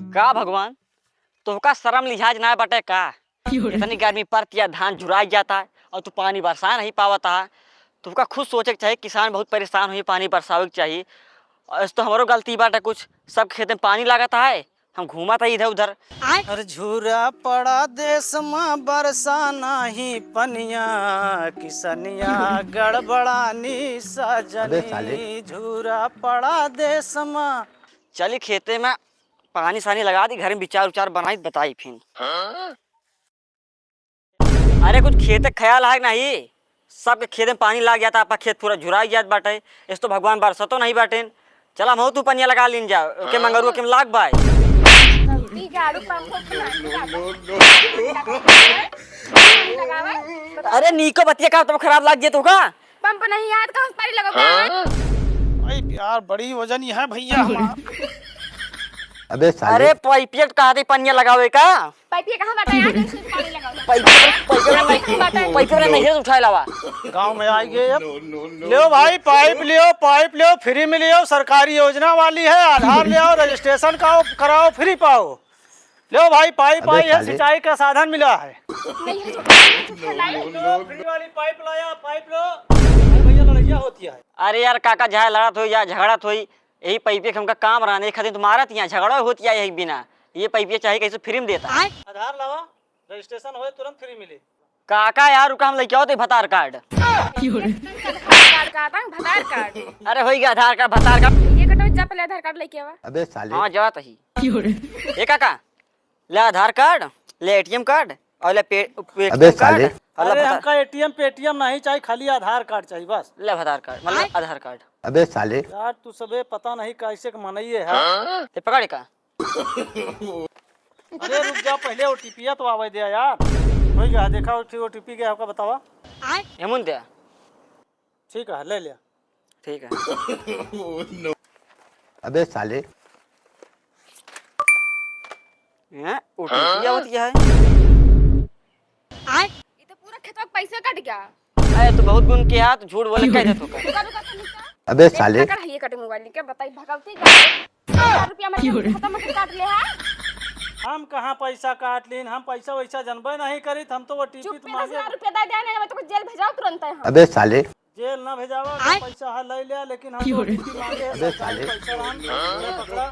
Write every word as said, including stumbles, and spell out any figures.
का भगवान, तोहका शर्म लिहाज ना बाटे का? इतनी गर्मी पड़ती है, धान झुराई जाता है और तू पानी बरसा नहीं पावत है। तोहका खुद सोचे के चाहिए, किसान बहुत परेशान हुई, पानी बरसावे के चाहिए। और इस तो हमरो गलती बाटे कुछ, सब खेत में पानी लागत है, हम घूमत है इधर उधर। अरे झूरा पड़ा देश मा, बरसा नाही पनिया, किसनिया गड़बड़ानी अबे साले। सजनी। झूरा पड़ा देश मा। चली खेते में पानी सानी लगा दी, घर में विचार उचार बनाई, बताई फिर। अरे कुछ खेते ख्याल है नहीं, सबके खेत में पानी लाग जाता, आपका खेत पूरा झुराई जात बाटे। इस तो भगवान बरसतो नहीं बाटेन। चला हम तू पनिया लगा लीन जा, ओके मंगरुआ के लाग बाय। ई गाड़ू पंप उप ना लगावे। अरे नीको बतिया का तब खराब लाग जे तोका। पंप नहीं याद कहाँ से पानी लगावे? भाई प्यार बड़ी वजन ही है भैया हमार। अबे साले। अरे पाइपिया कहा थे पनिया लगावे का? पाइपिया कहाँ बाटा यार? इसमें पानी लगाओ। पाइपिया, पाइपिया नहीं, पाइपिया नहीं है, उठाए लावा। गाँव में आ गए अब। लियो भाई पाइप लियो, पाइप लियो, फ्री में लियो, सरकारी योजना वाली है, आधार ले आओ, रजिस्ट्रेशन का कराओ, फ्री पाओ। लियो भाई पाइप अबे आई है, साले। सिंचाई का साधन मिला है। नहीं है, झूठा लाई। लो, फ्री वाली पाइप लाया, पाइप लो। अरे भैया लड़ाइया होती है। अरे यार काका, चाहे लड़त होई या झगड़त होई, यही पाइपे के हमका काम रहने, एक दिन तुम्हारा तिया झगड़ा होती है यही बिना। ये पाइपे चाहे कैसे फ्री में देता। आधार लावा, रजिस्ट्रेशन होए तुरंत फ्री मिले। काका यार, रुका हम लेके आओ तो भतार कार्ड। आधार कार्ड का आता है, भतार कार्ड। अरे होई गया आधार कार्ड, भतार कार्ड। ये कटो जा पहले आधार कार्ड लेके आवा। अबे साले। हाँ जात ही। ए काका, ले आधार कार्ड, ले एटीएम कार्ड और ले पे, पेटीएम अबे साले। कार्ड और ले अरे भतार। हमका एटीएम पेटीएम नहीं चाहिए, खाली आधार कार्ड चाहिए बस। ले भतार कार्ड, मतलब आधार कार्ड। अबे साले। यार तू सबे पता नहीं कैसे के मनइये है। हाँ? ले पकड़ का। अरे रुक जा, पहले ओटीपीया तो आवे दे यार। हो गया, देखा ओटीपी गया आपका, बतावा। हेमुन दे। ठीक है, ले लिया। ठीक है। अबे साले। हैं? ओटीपी आवत क्या है? ये तो पूरा खेतवा के पैसे कट गया। अरे तो बहुत गुण के हाथ झूठ बोले कह देत होकर। रुका, रुका, रुका, रुका। अबे देख, साले। पकड़, ये कटे मोबाइल के, बताई भगवती का। हजार रुपया में क्यों रे? खत्म होके काट ले है। हम कहाँ पैसा काट लीन, हम पैसा वैसा जनबे नहीं करीत, हम तो वो टीपी चुप, तुम्हारे पाँच हजार रुपया दे दे, नहीं तो जेल भेजाओ तुरंत है हम। अबे साले। जेल ना भेजावा, आय। पैसा है ले ले, लेकिन हम क्यों तो रे? टीपी मांगे हैं, अबे सरकारी साले। पैसा हम, ले पकड़ा।